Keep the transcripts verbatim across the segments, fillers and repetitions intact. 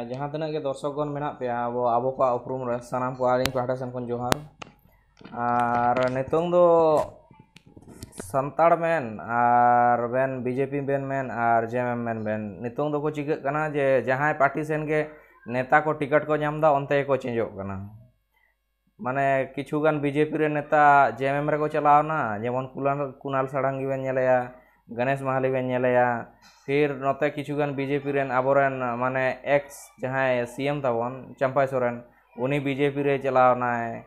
ᱡᱟᱦᱟᱸ ᱛᱤᱱᱟᱹᱜ ᱜᱮ ᱫᱚᱨᱥᱚᱠ ᱜᱚᱱ ᱢᱮᱱᱟᱜ ᱯᱮᱭᱟ, ᱟᱵᱚ ᱟᱵᱚ ᱠᱚᱣᱟᱜ ᱩᱯᱨᱩᱢ ᱨᱮ ᱥᱟᱱᱟᱢ ᱠᱚ ᱟᱹᱞᱤᱧ ᱯᱟᱦᱴᱟ ᱥᱮᱱ ᱠᱷᱚᱱ ᱡᱚᱦᱟᱨ᱾ ᱟᱨ ᱱᱤᱛᱚᱝ ᱫᱚ ᱥᱟᱱᱛᱟᱲ ᱢᱮᱱ ᱟᱨ ᱵᱮᱱ ᱵᱤᱡᱮᱯᱤ ᱵᱮᱱ ᱢᱮᱱ ᱟᱨ ᱡᱮᱢᱮᱢ ᱢᱮᱱ ᱵᱮᱱ, ᱱᱤᱛᱚᱝ ᱫᱚᱠᱚ ᱪᱤᱠᱟᱹᱜ ᱠᱟᱱᱟ ᱡᱮ ᱡᱟᱦᱟᱸᱭ ᱯᱟᱨᱴᱤ ᱥᱮᱱ ᱜᱮ ᱱᱮᱛᱟ ᱠᱚ ᱴᱤᱠᱤᱴ ᱠᱚ ᱧᱟᱢ ᱮᱫᱟ, ᱚᱱᱛᱮ ᱜᱮᱠᱚ ᱪᱮᱧᱡᱚᱜ ᱠᱟᱱᱟ᱾ ᱢᱟᱱᱮ ᱠᱤᱪᱷᱩ ᱜᱟᱱ ᱵᱤᱡᱮᱯᱤ ᱨᱮᱱ ᱱᱮᱛᱟ ᱡᱮᱮᱢᱮᱢ ᱨᱮᱠᱚ ᱪᱟᱞᱟᱣ ᱮᱱᱟ, ᱡᱮᱢᱚᱱ ᱠᱩᱱᱟᱞ, ᱠᱩᱱᱟᱞ ᱥᱟᱲᱟᱝᱜᱤ ᱵᱮᱱ ᱧᱮᱞᱮᱭᱟ, ᱜᱚᱱᱮᱥ ᱢᱟᱦᱟᱞᱤ ᱵᱮᱱ ᱧᱮᱞᱮᱭᱟ, ᱯᱷᱤᱨ ᱱᱚᱛᱮ ᱠᱤᱪᱷᱩ ᱜᱟᱱ ᱵᱤᱡᱮᱯᱤ ᱨᱮᱱ ᱟᱵᱚᱨᱮᱱ ᱢᱟᱱᱮ ᱮᱠᱥ ᱡᱟᱦᱟᱸᱭ ᱥᱤ ᱮᱢ ᱛᱟᱵᱚᱱ ᱪᱟᱢᱯᱟᱭ ᱥᱚᱨᱮᱱ, ᱩᱱᱤ ᱵᱤᱡᱮᱯᱤ ᱨᱮ ᱪᱟᱞᱟᱣ ᱮᱱᱟᱭ᱾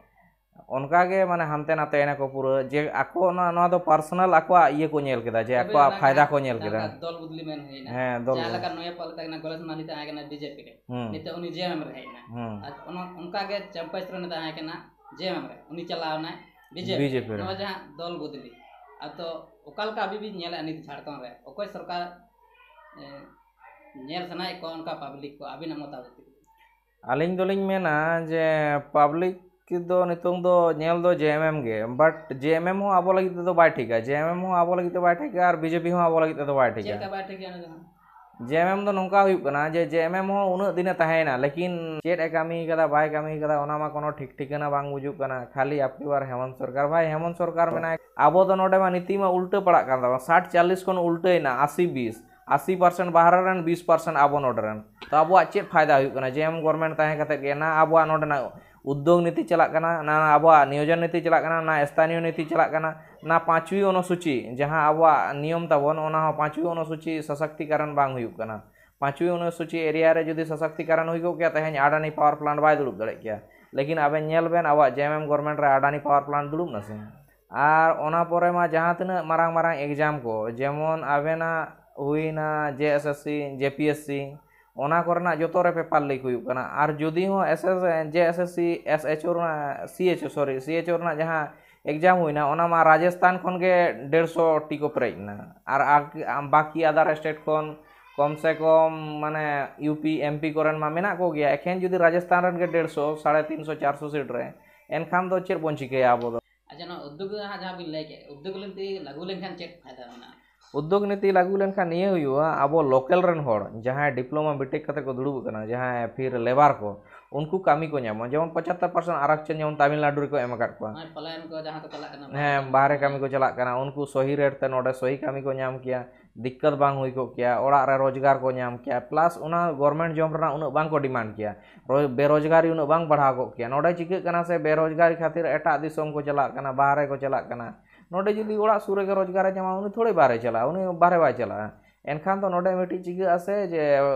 ᱚᱱᱠᱟ ᱜᱮ ᱢᱟᱱᱮ ᱦᱟᱱᱛᱮ ᱱᱟᱛᱮ ᱮᱱᱟ ᱠᱚ ᱯᱩᱨᱟᱹ, ᱡᱮ ᱟᱠᱚ ᱚᱱᱟ, ᱱᱚᱣᱟ ᱫᱚ ᱯᱟᱨᱥᱚᱱᱟᱞ ᱟᱠᱚᱣᱟᱜ ᱤᱭᱟᱹ ᱠᱚ ᱧᱮᱞ ᱠᱮᱫᱟ, ᱡᱮ ᱛᱚᱵᱮ ᱟᱠᱚᱣᱟᱜ ᱚᱱᱟ ᱯᱷᱟᱭᱫᱟ ᱠᱟᱱᱟ, ᱠᱚ ᱧᱮᱞ ᱡᱟᱦᱟᱸ ᱠᱮᱫᱟ᱾ ᱞᱮᱠᱟ ᱫᱚᱞ ᱵᱚᱫᱞᱤ ᱢᱮᱱ ᱦᱩᱭᱱᱟ, ᱦᱮᱸ, ᱫᱚᱞ ᱡᱟᱦᱟᱸ ᱵᱚᱫᱞᱤ᱾ ᱞᱮᱠᱟ ᱱᱚᱭᱟ ᱯᱟᱞ ᱛᱟᱦᱮᱸ ᱠᱟᱱᱟ, ᱜᱚᱱᱮᱥ ᱢᱟᱦᱟᱞᱤ ᱛᱟᱦᱮᱸ ᱠᱟᱱᱟ ᱵᱤᱡᱮᱯᱤ ᱨᱮ, ᱦᱩᱸ᱾ ᱱᱤᱛᱚᱜ ᱩᱱᱤ ᱡᱮᱮᱢᱮᱢ ᱨᱮ ᱦᱮᱡ ᱮᱱᱟ᱾ ᱦᱩᱸ᱾ ᱟᱨ ᱚᱱᱟ, ᱚᱱᱠᱟ ᱜᱮ ᱪᱟᱢᱯᱟᱭ ᱥᱚᱨᱮᱱ ᱛᱟᱦᱮᱸ ᱠᱟᱱᱟ ᱡᱮᱮᱢᱮᱢ ᱨᱮ, ᱩᱱᱤ ᱪᱟᱞᱟᱣ ᱮᱱᱟᱭ ᱵᱤᱡᱮᱯᱤ᱾ ᱵᱤᱡᱮᱯᱤ ᱨᱮ᱾ ᱱᱚᱣᱟ ᱡᱟᱦᱟᱸ ᱫᱚᱞ ᱵᱚᱫᱞᱤ, ᱟᱫᱚ ᱚᱠᱟ ᱞᱮᱠᱟ ᱟᱹᱵᱤᱱ ᱵᱤᱱ ᱧᱮᱞᱮᱫᱼᱟ ᱱᱤᱛ ᱡᱷᱟᱲᱠᱷᱚᱸᱰ ᱨᱮ? ᱚᱠᱚᱭ ᱥᱚᱨᱠᱟᱨ, ᱮ, ᱧᱮᱞ ᱥᱟᱱᱟᱭᱮᱫ ᱠᱚᱣᱟ ᱚᱱᱠᱟ ᱯᱟᱵᱽᱞᱤᱠ ᱠᱚ ᱟᱹᱵᱤᱱᱟᱜ ᱢᱚᱛᱟᱢᱚᱛ ᱛᱮ? ᱟᱹᱞᱤᱧ ᱫᱚᱞᱤᱧ ᱢᱮᱱᱟ ᱡᱮ ᱯᱟᱵᱽᱞᱤᱠ ᱫᱚ ᱱᱤᱛᱚᱝ ᱫᱚ ᱧᱮᱞ ᱫᱚ ᱡᱮᱮᱢᱮᱢ ᱜᱮ, but ᱡᱮᱮᱢᱮᱢ ᱦᱚᱸ ᱟᱵᱚ ᱞᱟᱹᱜᱤᱫ ᱛᱮᱫᱚ ᱵᱟᱭ ᱴᱷᱤᱠᱟ, ᱡᱮᱮᱢᱮᱢ ᱦᱚᱸ ᱟᱵᱚ ᱞᱟᱹᱜᱤᱫ ᱛᱮ ᱵᱟᱭ ᱴᱷᱤᱠᱟ ᱟᱨ ᱵᱤᱡᱮᱯᱤ ᱦᱚᱸ ᱟᱵᱚ ᱞᱟᱹᱜᱤᱫ ᱛᱮᱫᱚ ᱵᱟᱭ ᱪᱮᱫ ᱴᱷᱤᱠᱟ᱾ ᱞᱮᱠᱟ ᱵᱟᱭ ᱴᱷᱤᱠᱟ ᱚᱱᱟ ᱫᱚ ᱦᱟᱸᱜ? ᱡᱮᱮᱢᱮᱢ ᱫᱚ ᱱᱚᱝᱠᱟ ᱦᱩᱭᱩᱜ ᱠᱟᱱᱟ ᱡᱮ ᱡᱮᱮᱢᱮᱢ ᱦᱚᱸ ᱩᱱᱟᱹᱜ ᱫᱤᱱᱮ ᱛᱟᱦᱮᱸᱭᱮᱱᱟ, ᱞᱮᱠᱤᱱ ᱪᱮᱫ ᱮ ᱠᱟᱹᱢᱤ ᱠᱟᱫᱟ ᱵᱟᱭ ᱠᱟᱹᱢᱤ ᱠᱟᱫᱟ ᱚᱱᱟ ᱢᱟ ᱠᱳᱱᱳ ᱴᱷᱤᱠ ᱴᱷᱤᱠᱟᱹᱱᱟ ᱵᱟᱝ ᱵᱩᱡᱩᱜ ᱠᱟᱱᱟ᱾ ᱠᱷᱟᱹᱞᱤ ᱟᱯᱠᱤ ᱵᱟᱨ ᱦᱮᱢᱚᱱᱛ ᱥᱚᱨᱠᱟᱨ, ᱵᱷᱟᱭ ᱦᱮᱢᱚᱱᱛ ᱥᱚᱨᱠᱟᱨ ᱢᱮᱱᱟᱭ, ᱟᱵᱚ ᱫᱚ ᱱᱚᱰᱮ ᱢᱟ ᱱᱤᱛᱤ ᱢᱟ ᱩᱞᱴᱟᱹ ᱯᱟᱲᱟᱜ ᱠᱟᱱ ᱛᱟᱵᱚᱱᱟ, ᱥᱟᱴ ᱪᱟᱞᱞᱤᱥ ᱠᱷᱚᱱ ᱩᱞᱴᱟᱹᱭᱮᱱᱟ ᱟᱥᱤ ᱵᱤᱥ, ᱟᱥᱤ percent ᱵᱟᱦᱨᱮ ᱨᱮᱱ, ᱵᱤᱥ percent ᱟᱵᱚ ᱱᱚᱰᱮ ᱨᱮᱱ᱾ ᱛᱚ ᱟᱵᱚᱣᱟᱜ ᱪᱮᱫ ᱯᱷᱟᱭᱫᱟ ᱦᱩᱭᱩᱜ ᱠᱟᱱᱟ ᱡᱮᱮᱢᱮᱢ ᱜᱚᱵᱷᱚᱨᱱᱢᱮᱱᱴ ᱛᱟᱦᱮᱸ ᱠᱟᱛᱮᱫ ᱜᱮ? ᱱᱟ ᱟᱵᱚᱣᱟᱜ ᱱᱚᱰᱮᱱᱟᱜ ᱩᱫᱽᱫᱳᱜᱽ ᱱᱤᱛᱤ ᱪᱟᱞᱟᱜ ᱠᱟᱱᱟ, ᱱᱟ ᱟᱵᱚᱣᱟᱜ ᱱᱤᱭᱳᱡᱚᱱ ᱱᱤᱛᱤ ᱪᱟᱞᱟᱜ ᱠᱟᱱᱟ, ᱱᱟ ᱥᱛᱷᱟᱱᱤᱭᱚ ᱱᱤᱛᱤ ᱪᱟᱞᱟᱜ ᱠᱟᱱᱟ, ᱱᱟ ᱯᱟᱸᱪᱣᱤ ᱚᱱᱩᱥᱩᱪᱤ ᱡᱟᱦᱟᱸ ᱟᱵᱚᱣᱟᱜ ᱱᱤᱭᱚᱢ ᱛᱟᱵᱚᱱ, ᱚᱱᱟ ᱦᱚᱸ ᱯᱟᱸᱪᱣᱤ ᱚᱱᱩᱥᱩᱪᱤ ᱥᱚᱥᱚᱠᱛᱤᱠᱟᱨᱚᱱ ᱵᱟᱝ ᱦᱩᱭᱩᱜ ᱠᱟᱱᱟ᱾ ᱯᱟᱸᱪᱣᱤ ᱚᱱᱩᱥᱩᱪᱤ area ᱨᱮ ᱡᱩᱫᱤ ᱥᱚᱥᱚᱠᱛᱤᱠᱟᱨᱚᱱ ᱦᱩᱭ ᱠᱚᱜ ᱠᱮᱭᱟ, ᱛᱮᱦᱮᱧ ᱟᱰᱟᱱᱤ power plant ᱵᱟᱭ ᱫᱩᱲᱩᱵ ᱫᱟᱲᱮᱭᱟᱜ ᱠᱮᱭᱟ᱾ ᱞᱮᱠᱤᱱ ᱟᱵᱮᱱ ᱧᱮᱞ ᱵᱮᱱ, ᱟᱵᱚᱣᱟᱜ ᱡᱮᱮᱢᱮᱢ ᱜᱚᱵᱷᱚᱨᱱᱢᱮᱱᱴ ᱨᱮ ᱟᱰᱟᱱᱤ power plant ᱫᱩᱲᱩᱵ ᱱᱟᱥᱮ? ᱟᱨ ᱚᱱᱟ ᱯᱚᱨᱮ ᱢᱟ ᱡᱟᱦᱟᱸ ᱛᱤᱱᱟᱹᱜ ᱢᱟᱨᱟᱝ ᱢᱟᱨᱟᱝ exam ᱠᱚ, ᱡᱮᱢᱚᱱ ᱟᱵᱮᱱᱟᱜ ᱦᱩᱭᱱᱟ JSSC, JPSC, ᱚᱱᱟ ᱠᱚᱨᱮᱱᱟᱜ ᱡᱚᱛᱚ ᱨᱮ paper leak ᱦᱩᱭᱩᱜ ᱠᱟᱱᱟ᱾ ᱟᱨ ᱡᱩᱫᱤ ᱦᱚᱸ SS, JSSC, SHO ᱨᱮᱱᱟᱜ, CHO, sorry, CHO ᱨᱮᱱᱟᱜ ᱡᱟᱦᱟᱸ exam ᱦᱩᱭᱱᱟ, ᱚᱱᱟ ᱢᱟ ᱨᱟᱡᱚᱥᱛᱷᱟᱱ ᱠᱷᱚᱱ ᱜᱮ ᱰᱮᱲᱥᱚ ᱴᱤ ᱠᱚ ᱯᱮᱨᱮᱡ ᱮᱱᱟ᱾ ᱟᱨ ᱟᱠ-, ᱟᱢ ᱵᱟᱠᱤ other state ᱠᱷᱚᱱ ᱠᱚᱢ ᱥᱮ ᱠᱚᱢ ᱢᱟᱱᱮ UP, MP ᱠᱚᱨᱮᱱ ᱢᱟ ᱢᱮᱱᱟᱜ ᱠᱚᱜᱮᱭᱟ, ᱮᱠᱷᱮᱱ ᱡᱩᱫᱤ ᱨᱟᱡᱚᱥᱛᱷᱟᱱ ᱨᱮᱱ ᱜᱮ ᱰᱮᱲᱥᱚ, ᱥᱟᱲᱮ ᱛᱤᱱᱥᱚ, ᱪᱟᱨᱥᱚ seat ᱨᱮ, ᱮᱱᱠᱷᱟᱱ ᱫᱚ ᱪᱮᱫ ᱵᱚᱱ ᱪᱤᱠᱟᱹᱭᱟ ᱟᱵᱚ ᱫᱚ? ᱟᱪᱪᱷᱟ, ᱱᱚᱣᱟ ᱩᱫᱽᱫᱳᱜᱽ ᱦᱟᱸᱜ ᱡᱟᱦᱟᱸ ᱵᱤᱱ ᱞᱟᱹᱭ ᱠᱮᱫ, ᱩᱫᱽᱫᱳᱜᱽ ᱞᱤᱱᱤᱛᱤ ᱞᱟᱹᱜᱩ ᱞᱮᱱᱠᱷᱟᱱ ᱪᱮᱫ ᱯᱷᱟᱭᱫᱟ ᱢᱮᱱᱟᱜᱼᱟ? ᱩᱫᱽᱫᱳᱜᱽ ᱱᱤᱛᱤ ᱞᱟᱹᱜᱩ ᱞᱮᱱᱠᱷᱟᱱ ᱱᱤᱭᱟᱹ ᱦᱩᱭᱩᱜᱼᱟ, ᱟᱵᱚ ᱞᱳᱠᱟᱞ ᱨᱮᱱ ᱦᱚᱲ ᱡᱟᱦᱟᱸᱭ ᱰᱤᱯᱞᱳᱢᱟ ᱵᱤᱴᱮᱠ ᱠᱟᱛᱮ ᱠᱚ ᱫᱩᱲᱩᱵ ᱟᱠᱟᱱᱟ, ᱡᱟᱦᱟᱸᱭ ᱯᱷᱤᱨ ᱞᱮᱵᱟᱨ ᱠᱚ, ᱩᱱᱠᱩ ᱠᱟᱹᱢᱤ ᱠᱚ ᱧᱟᱢᱟ᱾ ᱡᱮᱢᱚᱱ ᱯᱚᱸᱪᱟᱛᱛᱳᱨ ᱯᱟᱨᱥᱮᱱᱴ ᱟᱨᱟᱠᱪᱚᱱ ᱡᱮᱢᱚᱱ ᱛᱟᱢᱤᱞᱱᱟᱰᱩ ᱨᱮᱠᱚ ᱮᱢ ᱟᱠᱟᱫ ᱠᱚᱣᱟ᱾ ᱦᱮᱸ, ᱯᱟᱞᱟᱭᱚᱱ ᱠᱚ ᱡᱟᱦᱟᱸ ᱠᱚ ᱪᱟᱞᱟᱜ ᱠᱟᱱᱟ, ᱦᱮᱸ, ᱵᱟᱦᱨᱮ ᱠᱟᱹᱢᱤ ᱠᱚ ᱪᱟᱞᱟᱜ ᱠᱟᱱᱟ, ᱩᱱᱠᱩ ᱥᱚᱦᱤ ᱨᱮᱴ ᱛᱮ ᱱᱚᱰᱮ ᱥᱚᱦᱤ ᱠᱟᱹᱢᱤ ᱠᱚ ᱧᱟᱢ ᱠᱮᱭᱟ, ᱫᱤᱠᱠᱟᱛ ᱵᱟᱝ ᱦᱩᱭ ᱠᱚᱜ ᱠᱮᱭᱟ, ᱚᱲᱟᱜ ᱨᱮ ᱨᱳᱡᱽᱜᱟᱨ ᱠᱚ ᱧᱟᱢ ᱠᱮᱭᱟ, ᱯᱞᱟᱥ ᱚᱱᱟ ᱜᱚᱨᱢᱮᱱᱴ ᱡᱚᱵ ᱨᱮᱱᱟᱜ ᱩᱱᱟᱹᱜ ᱵᱟᱝ ᱠᱚ ᱰᱤᱢᱟᱱᱰ ᱠᱮᱭᱟ, ᱨᱳ-, ᱵᱮᱨᱳᱡᱽᱜᱟᱨᱤ ᱩᱱᱟᱹᱜ ᱵᱟᱝ ᱵᱟᱲᱦᱟᱣ ᱠᱚᱜ ᱠᱮᱭᱟ᱾ ᱱᱚᱰᱮ ᱪᱤᱠᱟᱹᱜ ᱠᱟᱱᱟ ᱥᱮ, ᱵᱮᱨᱳᱡᱽᱜᱟᱨᱤ ᱠᱷᱟᱹᱛᱤᱨ ᱮᱴᱟᱜ ᱫᱤᱥᱚᱢ ᱠᱚ ᱪᱟᱞᱟᱜ ᱠᱟᱱᱟ, ᱵᱟᱦᱨᱮ ᱠᱚ ᱪᱟᱞᱟᱜ ᱠᱟᱱᱟ᱾ ᱱᱚᱰᱮ ᱡᱩᱫᱤ ᱚᱲᱟᱜ ᱥᱩᱨ ᱨᱮᱜᱮ ᱨᱳᱡᱽᱜᱟᱨᱮ ᱧᱟᱢᱟ, ᱩᱱᱤ ᱛᱷᱚᱲᱮ ᱵᱟᱦᱨᱮ ᱪᱟᱞᱟᱜᱼᱟ, ᱩᱱᱤ ᱵᱟᱦᱨᱮ ᱵᱟᱭ ᱪᱟᱞᱟᱜᱼᱟ᱾ ᱮᱱᱠᱷᱟᱱ ᱫᱚ ᱱᱚᱰᱮ ᱢᱤᱫᱴᱤᱡ ᱪᱤᱠᱟᱹᱜᱼᱟ ᱥᱮ, ᱡᱮ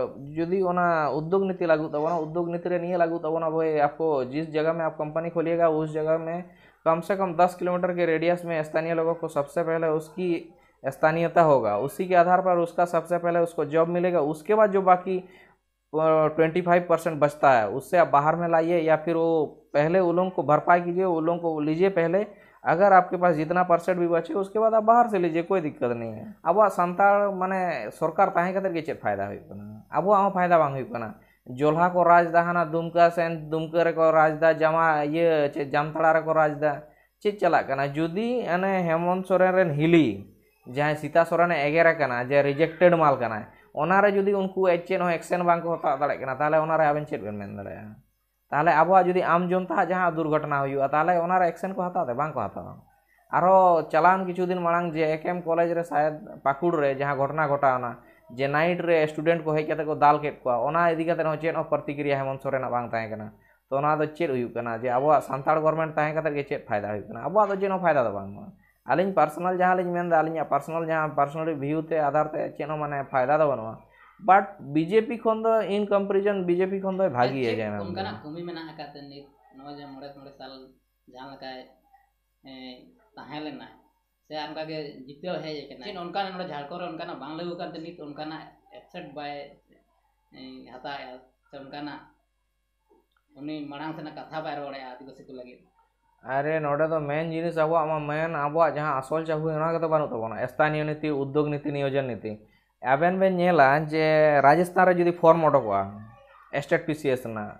ᱡᱩᱫᱤ ᱚᱱᱟ ᱩᱫᱽᱫᱳᱜᱽ ᱱᱤᱛᱤ ᱞᱟᱹᱜᱩᱜ ᱛᱟᱵᱚᱱᱟ, ᱩᱫᱽᱫᱳᱜᱽ ᱱᱤᱛᱤ ᱨᱮ ᱱᱤᱭᱟᱹ ᱞᱟᱹᱜᱩᱜ ᱛᱟᱵᱚᱱᱟ, ᱵᱷᱟᱹᱭ, ᱟᱯᱠᱳ ᱡᱤᱥ ᱡᱟᱭᱜᱟ ᱢᱮ ᱟᱯ ᱠᱳᱢᱯᱟᱱᱤ ᱠᱷᱳᱞᱤᱭᱮᱜᱟ, ᱩᱥ ᱡᱟᱭᱜᱟ ᱢᱮ ᱠᱚᱢ ᱥᱮ ᱠᱚᱢ ᱫᱚᱥ ᱠᱤᱞᱳᱢᱤᱴᱟᱨ ᱠᱮ ᱨᱮᱰᱤᱭᱟᱥ ᱢᱮ ᱥᱛᱷᱟᱱᱤᱭᱚ ᱞᱳᱜᱳ ᱠᱳ ᱥᱚᱵᱥᱮ ᱯᱮᱦᱞᱮ ᱩᱥᱠᱤ ᱥᱛᱷᱟᱱᱤᱭᱚᱛᱟ ᱦᱳᱜᱟ, ᱩᱥᱤ ᱠᱮ ᱟᱫᱷᱟᱨ ᱯᱟᱨ ᱩᱥᱠᱟ ᱥᱚᱵᱥᱮ ᱯᱮᱦᱞᱮ ᱩᱥᱠᱳ ᱡᱚᱵ ᱢᱤᱞᱮᱜᱟ, ᱩᱥᱠᱮ ᱵᱟᱫ ᱡᱳ ᱵᱟᱠᱤ ट्वेंटी फ़ाइव परसेंट बचता है, उससे आप बाहर में लाइए या फिर वो पहले उन लोगों को भरपाई कीजिए, उन लोगों को लीजिए पहले। अगर आपके पास जितना परसेंट भी बचे, उसके बाद आप बाहर से लीजिए, कोई दिक्कत नहीं है। ᱟᱵᱚᱣᱟᱜ ᱥᱟᱱᱛᱟᱲ ᱢᱟᱱᱮ ᱥᱚᱨᱠᱟᱨ ᱛᱟᱦᱮᱸ ᱠᱟᱛᱮ ᱜᱮ ᱪᱮᱫ ᱯᱷᱟᱭᱫᱟ ᱦᱩᱭᱩᱜ ᱠᱟᱱᱟ? ᱟᱵᱚᱣᱟᱜ ᱦᱚᱸ ᱯᱷᱟᱭᱫᱟ ᱵᱟᱝ ᱦᱩᱭᱩᱜ ᱠᱟᱱᱟ᱾ ᱡᱚᱞᱦᱟ ᱠᱚ ᱨᱟᱡᱽ ᱫᱟ ᱦᱟᱱᱟ ᱫᱩᱢᱠᱟ ᱥᱮᱱ, ᱫᱩᱢᱠᱟ ᱨᱮᱠᱚ ᱨᱟᱡᱽ ᱫᱟ, ᱡᱟᱢᱟ ᱤᱭᱟᱹ ᱪᱮᱫ ᱡᱟᱢᱛᱟᱲᱟ ᱨᱮᱠᱚ ᱨᱟᱡᱽ ᱫᱟ᱾ ᱪᱮᱫ ᱪᱟᱞᱟᱜ ᱠᱟᱱᱟ? ᱡᱩᱫᱤ ᱚᱱᱮ ᱦᱮᱢᱚᱱᱛ ᱥᱚᱨᱮᱱ ᱨᱮᱱ ᱦᱤᱞᱤ ᱡᱟᱦᱟᱸᱭ ᱥᱤᱛᱟ ᱥᱚᱨᱮᱱᱮ ᱮᱜᱮᱨᱮ ᱠᱟᱱᱟ ᱡᱮ ᱨᱤᱡᱮᱠᱴᱮᱰ ᱢᱟᱞ ᱠᱟᱱᱟᱭ, ᱚᱱᱟᱨᱮ ᱡᱩᱫᱤ ᱩᱱᱠᱩ ᱪᱮᱫ ᱦᱚᱸ ᱮᱠᱥᱮᱱ ᱵᱟᱝ ᱠᱚ ᱦᱟᱛᱟᱣ ᱫᱟᱲᱮᱭᱟᱜ ᱠᱟᱱᱟ, ᱛᱟᱦᱚᱞᱮ ᱚᱱᱟᱨᱮ ᱟᱵᱮᱱ ᱪᱮᱫ ᱵᱮᱱ ᱢᱮᱱ ᱫᱟᱲᱮᱭᱟᱜᱼᱟ? ᱛᱟᱦᱚᱞᱮ ᱟᱵᱚᱣᱟᱜ ᱡᱩᱫᱤ ᱟᱢ ᱡᱚᱱᱛᱟᱣᱟᱜ ᱡᱟᱦᱟᱸ ᱫᱩᱨᱜᱷᱚᱴᱚᱱᱟ ᱦᱩᱭᱩᱜᱼᱟ, ᱛᱟᱦᱚᱞᱮ ᱚᱱᱟᱨᱮ ᱮᱠᱥᱮᱱ ᱠᱚ ᱦᱟᱛᱟᱣ ᱛᱮ ᱵᱟᱝ ᱠᱚ ᱦᱟᱛᱟᱣᱟ᱾ ᱟᱨᱦᱚᱸ ᱪᱟᱞᱟᱣᱮᱱ ᱠᱤᱪᱷᱩ ᱫᱤᱱ ᱢᱟᱲᱟᱝ ᱡᱮ ᱮᱠ ᱮᱢ ᱠᱚᱞᱮᱡᱽ ᱨᱮ ᱥᱟᱭᱮᱫ ᱯᱟᱹᱠᱩᱲ ᱨᱮ ᱡᱟᱦᱟᱸ ᱜᱷᱚᱴᱚᱱᱟ ᱜᱷᱚᱴᱟᱣᱱᱟ, ᱡᱮ ᱱᱟᱭᱤᱴ ᱨᱮ ᱥᱴᱩᱰᱮᱱᱴ ᱠᱚ ᱦᱮᱡ ᱠᱟᱛᱮ ᱠᱚ ᱫᱟᱞ ᱠᱮᱫ ᱠᱚᱣᱟ, ᱚᱱᱟ ᱤᱫᱤ ᱠᱟᱛᱮ ᱦᱚᱸ ᱪᱮᱫ ᱦᱚᱸ ᱯᱨᱚᱛᱤᱠᱨᱤᱭᱟ ᱦᱮᱢᱚᱱᱛ ᱥᱚᱨᱮᱱᱟᱜ ᱵᱟᱝ ᱛᱟᱦᱮᱸ ᱠᱟᱱᱟ᱾ ᱛᱚ ᱚᱱᱟ ᱫᱚ ᱪᱮᱫ ᱦᱩᱭᱩᱜ ᱠᱟᱱᱟ ᱡᱮ ᱟᱵᱚᱣᱟᱜ ᱥᱟᱱᱛᱟᱲ ᱜᱚᱵᱷᱚᱨᱱᱢᱮᱱᱴ ᱛᱟᱦᱮᱸ ᱠᱟᱛᱮ ᱜᱮ ᱪᱮᱫ ᱯᱷᱟᱭᱫᱟ ᱦᱩᱭᱩᱜ ᱠᱟᱱᱟ? ᱟᱵᱚᱣᱟᱜ ᱫᱚ ᱪᱮᱫ ᱦᱚᱸ ᱯᱷᱟᱭᱫᱟ ᱫᱚ ᱵᱟᱹᱱᱩᱜᱼᱟ᱾ ᱟᱹᱞᱤᱧ ᱯᱟᱨᱥᱚᱱᱟᱞ ᱡᱟᱦᱟᱸ ᱞᱤᱧ ᱢᱮᱱᱫᱟ, ᱟᱹᱞᱤᱧᱟᱜ ᱯᱟᱨᱥᱚᱱᱟᱞ ᱡᱟᱦᱟᱸ ᱯᱟᱨᱥᱚᱱᱟᱞ ᱵᱷᱤᱭᱩ ᱛᱮ ᱟᱫᱷᱟᱨ ᱛᱮ ᱪᱮᱫ ᱦᱚᱸ ᱢᱟᱱᱮ ᱯᱷᱟᱭᱫᱟ ᱫᱚ ᱵᱟᱹᱱᱩᱜᱼᱟ᱾ ᱵᱟᱴ ᱵᱤᱡᱮᱯᱤ ᱠᱷᱚᱱ ᱫᱚ, ᱤᱱ ᱠᱚᱢᱯᱮᱨᱤᱡᱚᱱ ᱵᱤᱡᱮᱯᱤ ᱠᱷᱚᱱ ᱫᱚᱭ ᱵᱷᱟᱜᱤᱭᱟ ᱪᱮᱫ ᱡᱟᱦᱟᱸ ᱢᱮᱱᱫᱟ᱾ ᱚᱱᱠᱟᱱᱟᱜ ᱠᱟᱹᱢᱤ ᱢᱮᱱᱟᱜ ᱟᱠᱟᱫ ᱛᱮ ᱱᱤᱛ ᱱᱚᱣᱟ ᱡᱮ ᱢᱚᱬᱮ ᱢᱚᱬᱮ ᱥᱟᱞ ᱡᱟᱦᱟᱸ ᱞᱮᱠᱟᱭ, ᱮ, ᱛᱟᱦᱮᱸ ᱞᱮᱱᱟ ᱥᱮ ᱟᱨ ᱚᱱᱠᱟ ᱜᱮ ᱡᱤᱛᱟᱹᱣ ᱦᱮᱡ ᱟᱠᱟᱱᱟ? ᱪᱮᱫ ᱚᱱᱠᱟᱱᱟᱜ ᱱᱚᱰᱮ ᱡᱷᱟᱲᱠᱷᱚᱸᱰ ᱨᱮ ᱚᱱᱠᱟᱱᱟᱜ ᱵᱟᱝ ᱞᱟᱹᱜᱩ ᱟᱠᱟᱱ ᱛᱮ ᱱᱤᱛ ᱚᱱᱠᱟᱱᱟᱜ ᱮᱠᱥᱮᱯᱴ ᱵᱟᱭ, ᱮ, ᱦᱟᱛᱟᱣᱮᱫᱼᱟ ᱥᱮ ᱚᱱᱠᱟᱱᱟᱜ ᱩᱱᱤ ᱢᱟᱲᱟᱝ ᱥᱮᱱᱟᱜ ᱠᱟᱛᱷᱟ ᱵᱟᱭ ᱨᱚᱲᱮᱫᱼᱟ ᱟᱹᱫᱤᱵᱟᱹᱥᱤ ᱠᱚ ᱞᱟᱹᱜᱤᱫ? ᱟᱨᱮ, ᱱᱚᱰᱮ ᱫᱚ ᱢᱮᱱ ᱡᱤᱱᱤᱥ ᱟᱵᱚᱣᱟᱜ ᱢᱟ ᱢᱮᱱ, ᱟᱵᱚᱣᱟᱜ ᱡᱟᱦᱟᱸ ᱟᱥᱚᱞ ᱪᱟᱹᱦᱩ, ᱚᱱᱟ ᱜᱮᱛᱚ ᱵᱟᱹᱱᱩᱜ ᱛᱟᱵᱚᱱᱟ᱾ ᱥᱛᱷᱟᱱᱤᱭᱚ ᱱᱤᱛᱤ, ᱩᱫᱽᱫᱳᱜᱽ ᱱᱤᱛᱤ, ᱱᱤᱭᱳᱡᱚᱱ ᱱᱤᱛᱤ᱾ ᱟᱵᱮᱱ ᱵᱮᱱ ᱧᱮᱞᱟ ᱡᱮ ᱨᱟᱡᱚᱥᱛᱷᱟᱱ ᱨᱮ ᱡᱩᱫᱤ ᱯᱷᱚᱨᱢ ᱚᱰᱚᱠᱚᱜᱼᱟ ᱥᱴᱮᱴ ᱯᱤ ᱥᱤ ᱮᱥ ᱨᱮᱱᱟᱜ,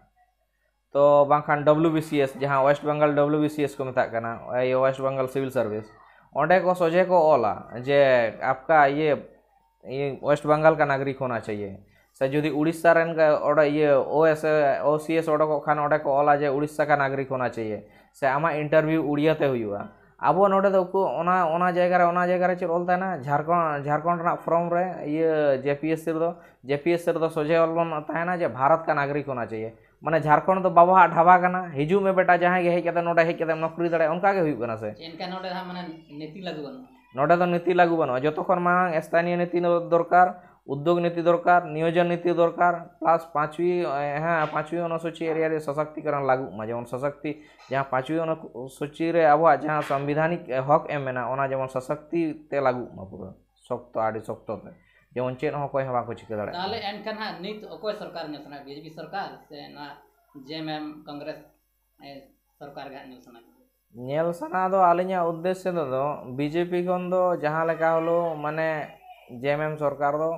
ᱛᱚ ᱵᱟᱝᱠᱷᱟᱱ ᱰᱟᱵᱽᱞᱤᱭᱩ ᱵᱤ ᱥᱤ ᱮᱥ, ᱡᱟᱦᱟᱸ West Bengal W B C S ᱠᱚ ᱢᱮᱛᱟᱜ ᱠᱟᱱᱟ, ᱳᱭᱮᱥᱴ ᱵᱮᱝᱜᱚᱞ ᱥᱤᱵᱤᱞ ᱥᱟᱨᱵᱷᱤᱥ, ᱚᱸᱰᱮ ᱠᱚ ᱥᱚᱡᱷᱮ ᱠᱚ ᱚᱞᱟ ᱡᱮ ᱟᱯᱠᱟ ᱤᱭᱟᱹ, ᱤᱭᱟᱹ ᱳᱭᱮᱥᱴ ᱵᱟᱝᱜᱟᱞ ᱠᱟ ᱱᱟᱜᱚᱨᱤᱠ ᱦᱳᱱᱟ ᱪᱟᱦᱤᱭᱮ, ᱥᱮ ᱡᱩᱫᱤ ᱩᱲᱤᱥᱥᱟ ᱨᱮᱱ ᱜᱮ ᱚᱸᱰᱮ ᱤᱭᱟᱹ ᱳ ᱮᱥ, ᱳ ᱥᱤ ᱮᱥ ᱚᱰᱚᱠᱚᱜ ᱠᱷᱟᱱ ᱚᱸᱰᱮ ᱠᱚ ᱚᱞᱟ ᱡᱮ ᱩᱲᱤᱥᱥᱟ ᱠᱟ ᱱᱟᱜᱚᱨᱤᱠ ᱦᱳᱱᱟ ᱪᱟᱦᱤᱭᱮ, ᱥᱮ ᱟᱢᱟᱜ ᱤᱱᱴᱟᱨᱵᱷᱤᱭᱩ ᱩᱲᱤᱭᱟ ᱛᱮ ᱦᱩᱭᱩᱜᱼᱟ᱾ ᱟᱵᱚ ᱱᱚᱰᱮ ᱫᱚ ᱩᱠᱩ ᱚᱱᱟ, ᱚᱱᱟ ᱡᱟᱭᱜᱟ ᱨᱮ, ᱚᱱᱟ ᱡᱟᱭᱜᱟ ᱨᱮ ᱪᱮᱫ ᱚᱞ ᱛᱟᱦᱮᱱᱟ? ᱡᱷᱟᱲᱠᱷᱚᱸᱰ, ᱡᱷᱟᱲᱠᱷᱚᱸᱰ ᱨᱮᱱᱟᱜ ᱯᱷᱨᱚᱢ ᱨᱮ ᱤᱭᱟᱹ ᱡᱮ ᱯᱤ ᱮᱥ ᱥᱤ ᱨᱮᱫᱚ, ᱡᱮ ᱯᱤ ᱮᱥ ᱥᱤ ᱨᱮᱫᱚ ᱥᱚᱡᱷᱮ ᱚᱞ ᱵᱚᱱ ᱛᱟᱦᱮᱱᱟ ᱡᱮ ᱵᱷᱟᱨᱚᱛ ᱠᱟ ᱱᱟᱜᱚᱨᱤᱠ ᱦᱳᱱᱟ ᱪᱟᱦᱤᱭᱮ᱾ ᱢᱟᱱᱮ ᱡᱷᱟᱲᱠᱷᱚᱸᱰ ᱫᱚ ᱵᱟᱵᱚᱣᱟᱜ ᱰᱷᱟᱵᱟ ᱠᱟᱱᱟ, ᱦᱤᱡᱩᱜ ᱢᱮ ᱵᱮᱴᱟ, ᱡᱟᱦᱟᱸᱭ ᱜᱮ ᱦᱮᱡ ᱠᱟᱛᱮ ᱱᱚᱰᱮ ᱦᱮᱡ ᱠᱟᱛᱮ ᱱᱚᱠᱨᱤ ᱫᱟᱲᱮᱭᱟᱜᱼᱟ, ᱚᱱᱠᱟ ᱜᱮ ᱦᱩᱭᱩᱜ ᱠᱟᱱᱟ ᱥᱮ? ᱮᱱᱠᱷᱟᱱ ᱱᱚᱰᱮ ᱫᱚ ᱦᱟᱸᱜ ᱢᱟᱱᱮ ᱱᱤᱛᱤ ᱞᱟᱹᱜᱩ ᱵᱟᱹᱱᱩᱜᱼᱟ᱾ ᱱᱚᱰᱮ ᱫᱚ ᱱᱤᱛᱤ ᱞᱟᱹᱜᱩ ᱵᱟᱹᱱᱩᱜᱼᱟ᱾ ᱡᱚᱛᱚ ᱠᱷᱚᱱ ᱢᱟᱲᱟᱝ ᱥᱛᱷᱟᱱᱤᱭᱚ ᱱᱤᱛᱤ ᱫᱚᱨᱠᱟᱨ, ᱩᱫᱽᱫᱳᱜᱽ ᱱᱤᱛᱤ ᱫᱚᱨᱠᱟᱨ, ᱱᱤᱭᱳᱡᱚᱱ ᱱᱤᱛᱤ ᱫᱚᱨᱠᱟᱨ, plus ᱯᱟᱸᱪᱣᱤ, ᱦᱮᱸ, ᱯᱟᱸᱪᱣᱤ ᱚᱱᱩᱥᱩᱪᱤ ᱮᱨᱤᱭᱟ ᱨᱮ ᱥᱚᱥᱚᱠᱛᱤᱠᱚᱨᱚᱱ ᱞᱟᱹᱜᱩᱜ ᱢᱟ᱾ ᱡᱮᱢᱚᱱ ᱥᱚᱥᱚᱠᱛᱤ, ᱡᱟᱦᱟᱸ ᱯᱟᱸᱪᱣᱤ ᱚᱱᱩᱥᱩᱪᱤ ᱨᱮ ᱟᱵᱚᱣᱟᱜ ᱡᱟᱦᱟᱸ ᱥᱟᱝᱵᱤᱫᱷᱟᱱᱤᱠ ᱦᱚᱠ ᱮᱢ ᱢᱮᱱᱟᱜᱼᱟ, ᱚᱱᱟ ᱡᱮᱢᱚᱱ ᱥᱚᱥᱚᱠᱛᱤ ᱛᱮ ᱞᱟᱹᱜᱩᱜ ᱢᱟ ᱯᱩᱨᱟᱹ ᱥᱚᱠᱛᱚ, ᱟᱹᱰᱤ ᱥᱚᱠᱛᱚ ᱛᱮ, ᱡᱮᱢᱚᱱ ᱪᱮᱫ ᱦᱚᱸ ᱚᱠᱚᱭ ᱦᱚᱸ ᱵᱟᱠᱚ ᱪᱤᱠᱟᱹ ᱫᱟᱲᱮᱭᱟᱜᱼᱟ᱾ ᱛᱟᱦᱚᱞᱮ ᱮᱱᱠᱷᱟᱱ ᱦᱟᱸᱜ ᱱᱤᱛ ᱚᱠᱚᱭ ᱥᱚᱨᱠᱟᱨ ᱧᱮᱞ ᱥᱟᱱᱟᱭᱮᱫ ᱵᱤᱱᱟ, ᱵᱤ ᱡᱮ ᱯᱤ ᱥᱚᱨᱠᱟᱨ ᱥᱮ ᱱᱚᱣᱟ ᱡᱮ ᱮᱢ ᱮᱢ ᱠᱚᱝᱜᱨᱮᱥ, ᱮ, ᱥᱚᱨᱠᱟᱨ ᱜᱮ ᱦᱟᱸᱜ ᱧᱮᱞ ᱥᱟᱱᱟᱭᱮᱫ ᱵᱤᱱᱟ? ᱧᱮᱞ ᱥᱟᱱᱟ ᱫᱚ ᱟᱹᱞᱤᱧᱟᱜ ᱩᱫᱽᱫᱮᱥᱥᱚ ᱫᱚ, ᱫᱚ ᱵᱤ ᱡᱮ ᱯᱤ ᱠᱷᱚᱱ ᱫᱚ ᱡᱟᱦᱟᱸ ᱞᱮᱠᱟ ᱦᱚᱞᱳ ᱢᱟᱱᱮ ᱡᱮ ᱮᱢ ᱮᱢ ᱥᱚᱨᱠᱟᱨ ᱫᱚ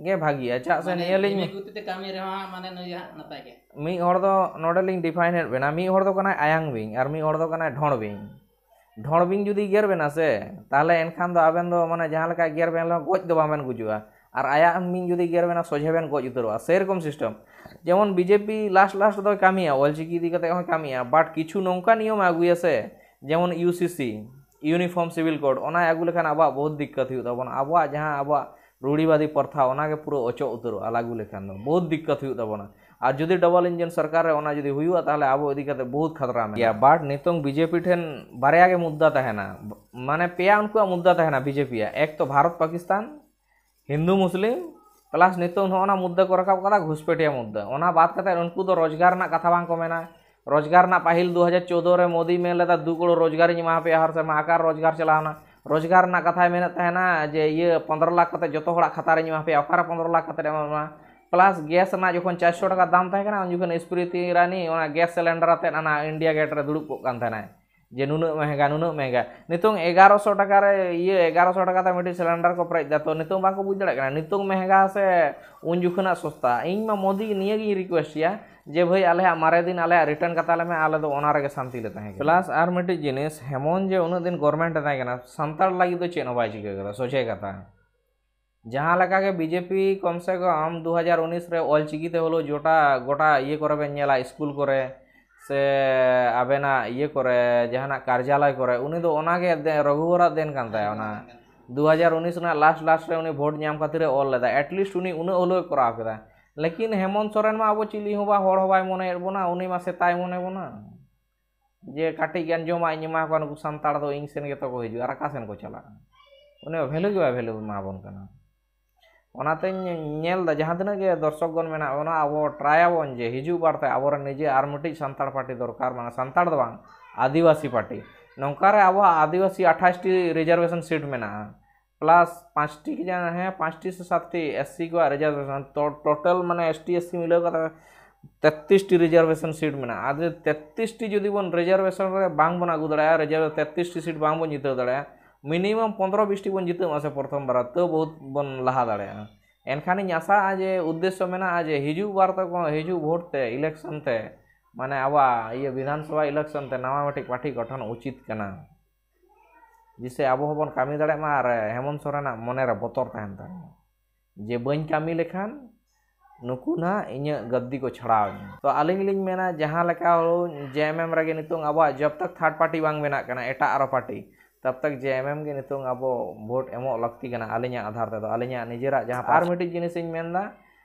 ᱜᱮ ᱵᱷᱟᱹᱜᱤᱭᱟ᱾ ᱪᱮᱫᱟᱜ ᱥᱮ ᱢᱟᱱᱮ ᱱᱤᱭᱟᱹ ᱞᱤᱧ ᱢᱤᱢᱤᱫ ᱜᱩᱛᱤ ᱛᱮ ᱠᱟᱹᱢᱤ ᱨᱮᱦᱚᱸ ᱦᱟᱸᱜ ᱢᱟᱱᱮ ᱱᱩᱭ ᱦᱟᱸᱜ ᱱᱟᱯᱟᱭ ᱜᱮ᱾ ᱢᱤᱫ ᱦᱚᱲ ᱫᱚ ᱱᱚᱰᱮ ᱞᱤᱧ ᱰᱤᱯᱷᱟᱭᱤᱱ ᱮᱫ ᱵᱮᱱᱟ, ᱢᱤᱫ ᱦᱚᱲ ᱫᱚ ᱠᱟᱱᱟᱭ ᱟᱭᱟᱝ ᱵᱤᱧ ᱟᱨ ᱢᱤᱫ ᱦᱚᱲ ᱫᱚ ᱠᱟᱱᱟᱭ ᱰᱷᱚᱸᱲ ᱵᱤᱧ᱾ ᱰᱷᱚᱸᱲ ᱵᱤᱧ ᱡᱩᱫᱤ ᱜᱮᱨ ᱵᱮᱱᱟ ᱥᱮ, ᱛᱟᱦᱚᱞᱮ ᱮᱱᱠᱷᱟᱱ ᱫᱚ ᱟᱵᱮᱱ ᱫᱚ ᱢᱟᱱᱮ ᱡᱟᱦᱟᱸ ᱞᱮᱠᱟ ᱜᱮᱨ ᱵᱮᱱ ᱨᱮᱦᱚᱸ ᱜᱚᱡ ᱫᱚ ᱵᱟᱵᱮᱱ ᱜᱩᱡᱩᱜᱼᱟ᱾ ᱟᱨ ᱟᱭᱟᱜ ᱵᱤᱧ ᱡᱩᱫᱤ ᱜᱮᱨ ᱵᱮᱱᱟ, ᱥᱚᱡᱷᱮ ᱵᱮᱱ ᱜᱚᱡ ᱩᱛᱟᱹᱨᱚᱜᱼᱟ᱾ ᱥᱮᱨᱚᱠᱚᱢ ᱥᱤᱥᱴᱮᱢ᱾ ᱡᱮᱢᱚᱱ B J P last last ᱫᱚᱭ ᱠᱟᱹᱢᱤᱭᱟ, ᱚᱞᱪᱤᱠᱤ ᱤᱫᱤ ᱠᱟᱛᱮ ᱦᱚᱸᱭ ᱠᱟᱹᱢᱤᱭᱟ, but ᱠᱤᱪᱷᱩ ᱱᱚᱝᱠᱟ ᱱᱤᱭᱚᱢ ᱮ ᱟᱹᱜᱩᱭᱟ ᱥᱮ, ᱡᱮᱢᱚᱱ ᱤᱭᱩ ᱥᱤ ᱥᱤ, Uniform Civil Code, ᱚᱱᱟᱭ ᱟᱹᱜᱩ ᱞᱮᱠᱷᱟᱱ ᱟᱵᱚᱣᱟᱜ ᱵᱚᱦᱩᱛ ᱫᱤᱠᱠᱟᱛ ᱦᱩᱭᱩᱜ ᱛᱟᱵᱚᱱᱟ᱾ ᱟᱵᱚᱣᱟᱜ ᱡᱟᱦᱟᱸ ᱟᱵᱚᱣᱟᱜ ᱨᱩᱲᱤᱵᱟᱫᱤ ᱯᱨᱚᱛᱷᱟ, ᱚᱱᱟᱜᱮ ᱯᱩᱨᱟᱹ ᱚᱪᱚᱜ ᱩᱛᱟᱹᱨᱚᱜᱼᱟ ᱞᱟᱹᱜᱩ ᱞᱮᱠᱷᱟᱱ ᱫᱚ, ᱵᱚᱦᱩᱛ ᱫᱤᱠᱠᱟᱛ ᱦᱩᱭᱩᱜ ᱛᱟᱵᱚᱱᱟ᱾ ᱟᱨ ᱡᱩᱫᱤ ᱰᱚᱵᱚᱞ ᱤᱧᱡᱤᱱ ᱥᱚᱨᱠᱟᱨ ᱨᱮ ᱚᱱᱟ ᱡᱩᱫᱤ ᱦᱩᱭᱩᱜᱼᱟ, ᱛᱟᱦᱚᱞᱮ ᱟᱵᱚ ᱤᱫᱤ ᱠᱟᱛᱮ ᱵᱚᱦᱩᱛ ᱠᱷᱟᱛᱨᱟ ᱢᱮᱱᱟᱜᱼᱟ᱾ But ᱱᱤᱛᱚᱝ ᱵᱤ ᱡᱮ ᱯᱤ ᱴᱷᱮᱱ ᱵᱟᱨᱭᱟ ᱜᱮ ᱢᱩᱫᱽᱫᱟ ᱛᱟᱦᱮᱱᱟ, ᱢᱟᱱᱮ ᱯᱮᱭᱟ ᱩᱱᱠᱩᱣᱟᱜ ᱢᱩᱫᱽᱫᱟ ᱛᱟᱦᱮᱱᱟ ᱵᱤ ᱡᱮ ᱯᱤ ᱭᱟᱜ᱾ ᱮᱠ ᱛᱚ ᱵᱷᱟᱨᱚᱛ ᱯᱟᱠᱤᱥᱛᱟᱱ, ᱦᱤᱱᱫᱩ ᱢᱩᱥᱞᱤᱢ, plus ᱱᱤᱛᱚᱝ ᱱᱚᱜᱼᱚ ᱱᱟ ᱢᱩᱫᱽᱫᱟ ᱠᱚ ᱨᱟᱠᱟᱵ ᱠᱟᱫᱟ, ᱜᱷᱩᱥᱯᱮᱴᱤᱭᱟ ᱢᱩᱫᱽᱫᱟ᱾ ᱚᱱᱟ ᱵᱟᱫ ᱠᱟᱛᱮ ᱩᱱᱠᱩ ᱫᱚ ᱨᱳᱡᱽᱜᱟᱨ ᱨᱮᱱᱟᱜ ᱠᱟᱛᱷᱟ ᱵᱟᱝ ᱠᱚ ᱢᱮᱱᱟ᱾ ᱨᱳᱡᱽᱜᱟᱨ ᱨᱮᱱᱟᱜ ᱯᱟᱹᱦᱤᱞ ᱫᱩ ᱦᱟᱡᱟᱨ ᱪᱳᱫᱽᱫᱳ ᱨᱮ ᱢᱳᱫᱤ ᱢᱮᱱ ᱞᱮᱫᱟ, "ᱫᱩ ᱠᱳᱲ ᱨᱳᱡᱽᱜᱟᱨᱤᱧ ᱮᱢᱟ ᱯᱮᱭᱟ ᱦᱟᱨ ᱥᱮᱨᱢᱟ", ᱟᱠᱟᱨ ᱨᱳᱡᱽᱜᱟᱨ ᱪᱟᱞᱟᱣᱱᱟ? ᱨᱳᱡᱽᱜᱟᱨ ᱨᱮᱱᱟᱜ ᱠᱟᱛᱷᱟᱭ ᱢᱮᱱᱮᱫ ᱛᱟᱦᱮᱱᱟ ᱡᱮ ᱤᱭᱟᱹ ᱯᱚᱱᱫᱽᱨᱚ ᱞᱟᱠᱷ ᱠᱟᱛᱮ ᱡᱚᱛᱚ ᱦᱚᱲᱟᱜ ᱠᱷᱟᱛᱟ ᱨᱮᱧ ᱮᱢᱟ ᱯᱮᱭᱟ, ᱚᱠᱟᱨᱮ ᱯᱚᱱᱫᱽᱨᱚ ᱞᱟᱠᱷ ᱠᱟᱛᱮ ᱮᱢᱟ ᱯᱮᱭᱟ? Plus gas ᱨᱮᱱᱟᱜ ᱡᱚᱠᱷᱚᱱ ᱪᱟᱨᱥᱚ ᱴᱟᱠᱟ ᱫᱟᱢ ᱛᱟᱦᱮᱸ ᱠᱟᱱᱟ, ᱩᱱ ᱡᱚᱠᱷᱚᱱ ᱥᱢᱨᱤᱛᱤ ᱤᱨᱟᱱᱤ ᱚᱱᱟ gas cylinder ᱟᱛᱮᱫ ᱚᱱᱟ ᱤᱱᱰᱤᱭᱟ ᱜᱮᱴ ᱨᱮ ᱫᱩᱲᱩᱵ ᱠᱚᱜ ᱠᱟᱱ ᱛᱟᱦᱮᱱᱟᱭ᱾ ᱡᱮ ᱱᱩᱱᱟᱹᱜ ᱢᱮᱦᱮᱸᱜᱟ, ᱱᱩᱱᱟᱹᱜ ᱢᱮᱦᱮᱸᱜᱟ᱾ ᱱᱤᱛᱚᱝ ᱮᱜᱟᱨᱚᱥᱚ ᱴᱟᱠᱟ ᱨᱮ, ᱤᱭᱟᱹ, ᱮᱜᱟᱨᱚᱥᱚ ᱴᱟᱠᱟ ᱛᱮ ᱢᱤᱫᱴᱤᱡ ᱥᱤᱞᱤᱱᱰᱟᱨ ᱠᱚ ᱯᱮᱨᱮᱡ ᱮᱫᱟ, ᱛᱚ ᱱᱤᱛᱚᱝ ᱵᱟᱝᱠᱚ ᱵᱩᱡᱽ ᱫᱟᱲᱮᱭᱟᱜ ᱠᱟᱱᱟ ᱱᱤᱛᱚᱝ ᱢᱮᱦᱮᱸᱜᱟ ᱥᱮ ᱩᱱ ᱡᱚᱠᱷᱚᱱᱟᱜ ᱥᱚᱥᱛᱟ? ᱤᱧ ᱢᱟ ᱢᱳᱫᱤ ᱱᱤᱭᱟᱹ ᱜᱤᱧ ᱨᱤᱠᱩᱭᱮᱥᱴ ᱮᱭᱟ ᱡᱮ ᱵᱷᱟᱹᱭ, ᱟᱞᱮᱭᱟᱜ ᱢᱟᱨᱮ ᱫᱤᱱ ᱟᱞᱮᱭᱟᱜ ᱨᱤᱴᱟᱨᱱ ᱠᱟᱛᱟ ᱞᱮ ᱢᱮ, ᱟᱞᱮ ᱫᱚ ᱚᱱᱟ ᱨᱮᱜᱮ ᱥᱟᱱᱛᱤ ᱞᱮ ᱛᱟᱦᱮᱸ ᱠᱟᱱᱟ᱾ ᱯᱞᱟᱥ ᱟᱨ ᱢᱤᱫᱴᱤᱡ ᱡᱤᱱᱤᱥ, ᱦᱮᱢᱚᱱ ᱡᱮ ᱩᱱᱟᱹᱜ ᱫᱤᱱ ᱜᱚᱨᱢᱮᱱᱴ ᱮ ᱛᱟᱦᱮᱸ ᱠᱟᱱᱟ, ᱥᱟᱱᱛᱟᱲ ᱞᱟᱹᱜᱤᱫ ᱫᱚ ᱪᱮᱫ ᱦᱚᱸ ᱵᱟᱭ ᱪᱤᱠᱟᱹ ᱠᱟᱫᱟ, ᱥᱚᱡᱷᱮ ᱠᱟᱛᱷᱟ᱾ ᱡᱟᱦᱟᱸ ᱞᱮᱠᱟ ᱜᱮ ᱵᱤᱡᱮᱯᱤ ᱠᱚᱢ ᱥᱮ ᱠᱚᱢ ᱫᱩ ᱦᱟᱡᱟᱨ ᱩᱱᱤᱥ ᱨᱮ ᱚᱞ ᱪᱤᱠᱤ ᱛᱮ ᱦᱚᱞᱳ ᱡᱚᱴᱟ ᱜᱚᱴᱟ ᱤᱭᱟᱹ ᱠᱚᱨᱮ ᱵᱮᱱ ᱧᱮᱞᱟ, ᱥᱠᱩᱞ ᱠᱚᱨᱮ ᱥᱮ ᱟᱵᱮᱱᱟᱜ ᱤᱭᱟᱹ ᱠᱚᱨᱮ, ᱡᱟᱦᱟᱱᱟᱜ ᱠᱟᱨᱡᱟᱞᱚᱭ ᱠᱚᱨᱮ, ᱩᱱᱤ ᱫᱚ ᱚᱱᱟᱜᱮ ᱫᱮ-, ᱨᱚᱜᱷᱩᱵᱚᱨᱟᱜ ᱫᱮᱱ ᱠᱟᱱ ᱛᱟᱭᱟ᱾ ᱚᱱᱟ ᱫᱩ ᱦᱟᱡᱟᱨ ᱩᱱᱤᱥ ᱨᱮᱱᱟᱜ ᱞᱟᱥᱴ ᱞᱟᱥᱴ ᱨᱮ ᱩᱱᱤ ᱵᱷᱳᱴ ᱧᱟᱢ ᱠᱷᱟᱹᱛᱤᱨ ᱮ ᱚᱞ ᱞᱮᱫᱟ, ᱮᱴᱞᱤᱥᱴ ᱩᱱᱤ ᱩᱱᱟᱹᱜ ᱦᱚᱞᱳᱭ ᱠᱚᱨᱟᱣ ᱠᱮᱫᱟ᱾ ᱞᱮᱠᱤᱱ ᱦᱮᱢᱚᱱᱛ ᱥᱚᱨᱮᱱ ᱢᱟ ᱟᱵᱚ ᱪᱤᱞᱤ ᱦᱚᱸ ᱵᱟ, ᱦᱚᱲ ᱦᱚᱸ ᱵᱟᱭ ᱢᱚᱱᱮᱭᱮᱫ ᱵᱚᱱᱟ, ᱩᱱᱤ ᱢᱟ ᱥᱮᱛᱟᱭ ᱢᱚᱱᱮ ᱵᱚᱱᱟ᱾ ᱡᱮ ᱠᱟᱹᱴᱤᱡ ᱜᱟᱱ ᱡᱚᱢᱟᱜ ᱤᱧ ᱮᱢᱟ ᱠᱚᱣᱟ, ᱱᱩᱠᱩ ᱥᱟᱱᱛᱟᱲ ᱫᱚ ᱤᱧ ᱥᱮᱱ ᱜᱮᱛᱚ ᱠᱚ ᱦᱤᱡᱩᱜᱼᱟ, ᱟᱨ ᱚᱠᱟ ᱥᱮᱱ ᱠᱚ ᱪᱟᱞᱟᱜᱼᱟ? ᱩᱱᱤ ᱢᱟ ᱵᱷᱮᱞᱩ ᱜᱮ ᱵᱟᱭ ᱵᱷᱮᱞᱩ ᱮᱢᱟ ᱵᱚᱱ ᱠᱟᱱᱟ᱾ ᱚᱱᱟᱛᱮᱧ ᱧᱮᱞ ᱮᱫᱟ, ᱡᱟᱦᱟᱸ ᱛᱤᱱᱟᱹᱜ ᱜᱮ ᱫᱚᱨᱥᱚᱠ ᱜᱚᱱ ᱢᱮᱱᱟᱜ ᱵᱚᱱᱟ, ᱟᱵᱚ ᱴᱨᱟᱭ ᱟᱵᱚᱱ ᱡᱮ ᱦᱤᱡᱩᱜ ᱵᱟᱨ ᱛᱮ ᱟᱵᱚᱨᱮᱱ ᱱᱤᱡᱮ ᱟᱨ ᱢᱤᱫᱴᱤᱡ ᱥᱟᱱᱛᱟᱲ ᱯᱟᱨᱴᱤ ᱫᱚᱨᱠᱟᱨ, ᱢᱟᱱᱮ ᱥᱟᱱᱛᱟᱲ ᱫᱚ ᱵᱟᱝ, ᱟᱹᱫᱤᱵᱟᱹᱥᱤ ᱯᱟᱨᱴᱤ᱾ ᱱᱚᱝᱠᱟ ᱨᱮ ᱟᱵᱚᱣᱟᱜ ᱟᱹᱫᱤᱵᱟᱹᱥᱤ ᱟᱴᱷᱟᱥ ᱴᱤ ᱨᱤᱡᱟᱨᱵᱷᱮᱥᱚᱱ ᱥᱤᱴ ᱢᱮᱱᱟᱜᱼᱟ, ᱯᱞᱟᱥ ᱯᱟᱸᱪᱴᱤ ᱠᱤ ᱡᱟᱦᱟᱸ, ᱦᱮᱸ, ᱯᱟᱸᱪᱴᱤ ᱥᱮ ᱥᱟᱛᱴᱤ ᱮᱥ ᱥᱤ ᱠᱚᱣᱟᱜ ᱨᱤᱡᱟᱨᱵᱷᱮᱥᱚᱱ, ᱛᱚ ᱴᱳᱴᱟᱞ ᱢᱟᱱᱮ ᱮᱥ ᱴᱤ ᱮᱥ ᱥᱤ ᱢᱤᱞᱟᱹᱣ ᱠᱟᱛᱮ ᱛᱮᱛᱨᱤᱥ ᱴᱤ ᱨᱤᱡᱟᱨᱵᱷᱮᱥᱚᱱ ᱥᱤᱴ ᱢᱮᱱᱟᱜᱼᱟ᱾ ᱟᱨ ᱡᱩᱫᱤ ᱛᱮᱛᱨᱤᱥ ᱴᱤ ᱡᱩᱫᱤ ᱵᱚᱱ ᱨᱤᱡᱟᱨᱵᱷᱮᱥᱚᱱ ᱨᱮ ᱵᱟᱝ ᱵᱚᱱ ᱟᱹᱜᱩ ᱫᱟᱲᱮᱭᱟᱜᱼᱟ, ᱨᱤᱡᱟᱨᱵᱷ ᱛᱮᱛᱨᱤᱥ ᱴᱤ ᱥᱤᱴ ᱵᱟᱝ ᱵᱚᱱ ᱡᱤᱛᱟᱹᱣ ᱫᱟᱲᱮᱭᱟᱜᱼᱟ, ᱢᱤᱱᱤᱢᱟᱢ ᱯᱚᱱᱫᱽᱨᱚ ᱵᱤᱥ ᱴᱤ ᱵᱚᱱ ᱡᱤᱛᱟᱹᱜ ᱢᱟ ᱥᱮ ᱯᱨᱚᱛᱷᱚᱢ ᱵᱟᱨ, ᱛᱟᱹᱣ ᱵᱚᱦᱩᱛ ᱵᱚᱱ ᱞᱟᱦᱟ ᱫᱟᱲᱮᱭᱟᱜᱼᱟ᱾ ᱮᱱᱠᱷᱟᱱᱤᱧ ᱟᱥᱟᱜᱼᱟ ᱡᱮ ᱩᱫᱽᱫᱮᱥᱥᱚ ᱢᱮᱱᱟᱜᱼᱟ ᱡᱮ ᱦᱤᱡᱩᱜ ᱵᱟᱨ ᱛᱮ ᱠᱚ, ᱦᱤᱡᱩᱜ ᱵᱷᱳᱴ ᱛᱮ, ᱤᱞᱮᱠᱥᱚᱱ ᱛᱮ, ᱢᱟᱱᱮ ᱟᱵᱚᱣᱟᱜ ᱤᱭᱟᱹ ᱵᱤᱫᱷᱟᱱ ᱥᱚᱵᱷᱟ ᱤᱞᱮᱠᱥᱚᱱ ᱛᱮ ᱱᱟᱣᱟ ᱢᱤᱫᱴᱤᱡ ᱯᱟᱨᱴᱤ ᱜᱚᱴᱷᱚᱱ ᱩᱪᱤᱛ ᱠᱟᱱᱟ, ᱡᱮᱥᱮ ᱟᱵᱚ ᱦᱚᱸᱵᱚᱱ ᱠᱟᱹᱢᱤ ᱫᱟᱲᱮᱭᱟᱜ ᱢᱟ ᱟᱨ ᱦᱮᱢᱚᱱᱛ ᱥᱚᱨᱮᱱᱟᱜ ᱢᱚᱱᱮ ᱨᱮ ᱵᱚᱛᱚᱨ ᱛᱟᱦᱮᱱ ᱛᱟᱭ ᱢᱟ ᱡᱮ ᱵᱟᱹᱧ ᱠᱟᱹᱢᱤ ᱞᱮᱠᱷᱟᱱ ᱱᱩᱠᱩ ᱱᱟᱦᱟᱜ ᱤᱧᱟᱹᱜ ᱜᱟᱹᱫᱽᱫᱤ ᱠᱚ ᱪᱷᱟᱲᱟᱣ ᱤᱧᱟ᱾ ᱛᱚ ᱟᱹᱞᱤᱧ ᱞᱤᱧ ᱢᱮᱱᱟ, ᱡᱟᱦᱟᱸ ᱞᱮᱠᱟ ᱦᱳ ᱡᱮ ᱮᱢ ᱮᱢ ᱨᱮᱜᱮ ᱱᱤᱛᱚᱝ ᱟᱵᱚᱣᱟᱜ ᱡᱚᱵ ᱛᱟᱠ ᱛᱷᱟᱨᱰ ᱯᱟᱨᱴᱤ ᱵᱟᱝ ᱵᱮᱱᱟᱜ ᱠᱟᱱᱟ, ᱮᱴᱟᱜ ᱟᱨᱚ ᱯᱟᱨᱴᱤ, ᱛᱟᱵ ᱛᱟᱠ ᱡᱮ ᱮᱢ ᱮᱢ ᱜᱮ ᱱᱤᱛᱚᱝ ᱟᱵᱚ ᱵᱷᱳᱴ ᱮᱢᱚᱜ ᱞᱟᱹᱠᱛᱤ ᱠᱟᱱᱟ ᱟᱹᱞᱤᱧᱟᱜ ᱟᱫᱷᱟᱨ ᱛᱮᱫᱚ, ᱟᱹᱞᱤᱧᱟᱜ ᱱᱤᱡᱮᱨᱟᱜ ᱡᱟᱦᱟᱸ᱾ ᱟᱨ ᱢᱤᱫᱴᱤᱡ ᱡᱤᱱᱤᱥ ᱤᱧ ᱢᱮᱱᱫᱟ